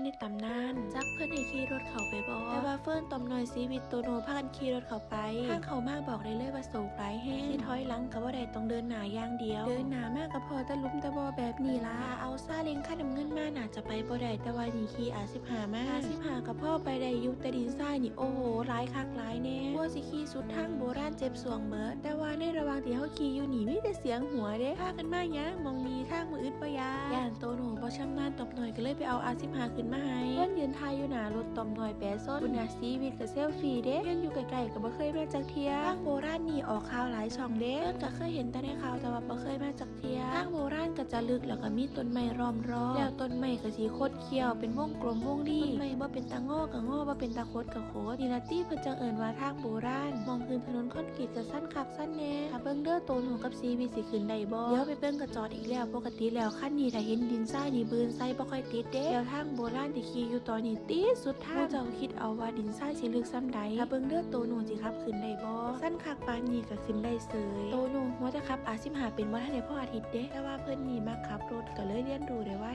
ໃນຕຳນານ. ຈັກເພິ່ນໃຫ້ຂີ່ລົດເຂົ້າໄປບໍ່? ແຕ່ວ່າເຟີນ, ຕອມນ້ອຍ, ຊີວິດ, ໂຕໂນ່ ພາກັນຂີ່ລົດເຂົ້າໄປ. ທາງເຂົ້າມາບອກໄດ້ເລີຍວ່າໂສກຫຼາຍແຮງ, ຊິຖອຍຫຼັງກໍບໍ່ໄດ້, ຕ້ອງເດີນໜ້າຢ່າງດຽວ. ເດີນໜ້າມາກໍພໍ້ແຕ່ຫຼຸມແຕ່ບໍ່ແບບນີ້ລະ. ຖ້າເອົາຊາເລັງຄັນນ້ຳເງິນມາ ໜ້າຈະໄປບໍ່ໄດ້, ແຕ່ວ່ານີ້ຂີ່ອາສິບຫ້າມາ. ອາສິບຫ້າກໍພໍໄປໄດ້ຢູ່, ແຕ່ດິນຊາຍນີ້ ໂອ້ໂຫ ຫຼາຍຄັກຫຼາຍແນ່. ກວ່າຊິຂີ່ສຸດທາງໂບລານເຈັບສວງເໝິດ, ແຕ່ວ່າໃນລະຫວ່າງທີ່ເຮົາຂີ່ຢູ່ນີ້ ມີແຕ່ສຽງຫົວເດ້. ພາກັນມາຫຍັງໝ່ອງນີ້, ທາງມັນອຶດບໍ່ຢາກ. ຢ້ານໂຕໂນ່ບໍ່ຊຳນານ, ຕອມນ້ອຍກໍເລີຍໄປເອົາອາສິບຫ້າຂຶ້ນມາໃຫ້. ຄົນຢືນຖ້າຢູ່ໜ້າລົດ, ຕອມນ້ອຍແປຊົນ. ຄຸນນາ, ຊີວິດກໍເຊລຟີເດ້, ເຮືອນຢູ່ໃກ້ໆກໍບໍ່ເຄີຍມາຈັກເທື່ອ. ທາງໂບລານນີ້ອອກຂ່າວຫຼາຍຊ່ອງເດ້, ເພິ່ນກໍເຄີຍເຫັນແຕ່ໃນຂ່າວ, ແຕ່ວ່າບໍ່ເຄີຍມາຈັກເທື່ອ. ທາງໂບລານກໍຈະລຶກ ແລ້ວກໍມີຕົ້ນໄມ້ລ້ອມຮອບ, ແລ້ວຕົ້ນໄມ້ກໍຊິຄົດ ຂຽວເປັນວົງກົມວົງລີ. ຕົ້ນໄມ້ບໍ່ເປັນຕາງໍກໍງໍ, ບໍ່ເປັນຕາຄົດກໍຄົດ. ນີ້ລະຕິເພິ່ນຈັ່ງເອີ້ນວ່າທາງໂບລານ. ໝ່ອງຂຶ້ນຖະໜົນຄອນກຣີດກໍຊັນຄັກຊັນແນ່. ຖ້າເບິ່ງເດີ, ໂຕໂນ່ກັບຊີວິດຊິຂຶ້ນໄດ້ບໍ່? ດຽວໄປເບິ່ງກໍຈອດອີກແລ້ວ. ປົກກະຕິແລ້ວຄັນນີ້ຖ້າເຫັນດິນຊາຍນີ້ບືນໃສ່ບໍ່ຄ່ອຍຕິດເດ້. ແລ້ວທາງໂບລານທີ່ຂີ່ຢູ່ຕອນນີ້ຕິດສຸດທາງ. ໝູ່ເຈົ້າຄິດເອົາວ່າດິນຊາຍຊິລຶກສ່ຳໃດ. ຖ້າເບິ່ງເດີ, ໂຕໂນ່ຊິຂັບຂຶ້ນໄດ້ບໍ່? ຊັນຄັກປານນີ້ກໍຂຶ້ນໄດ້ເສີຍ. ໂຕໂນ່ຫົວແຕ່ຂັບອາສິບຫ້າເປັນ, ບໍ່ທັນໄດ້ພໍອາທິດເດ້. ແຕ່ວ່າເພິ່ນນີ້ມັກຂັບລົດ, ກໍເລີຍຮຽນຮູ້ໄດ້ໄວ.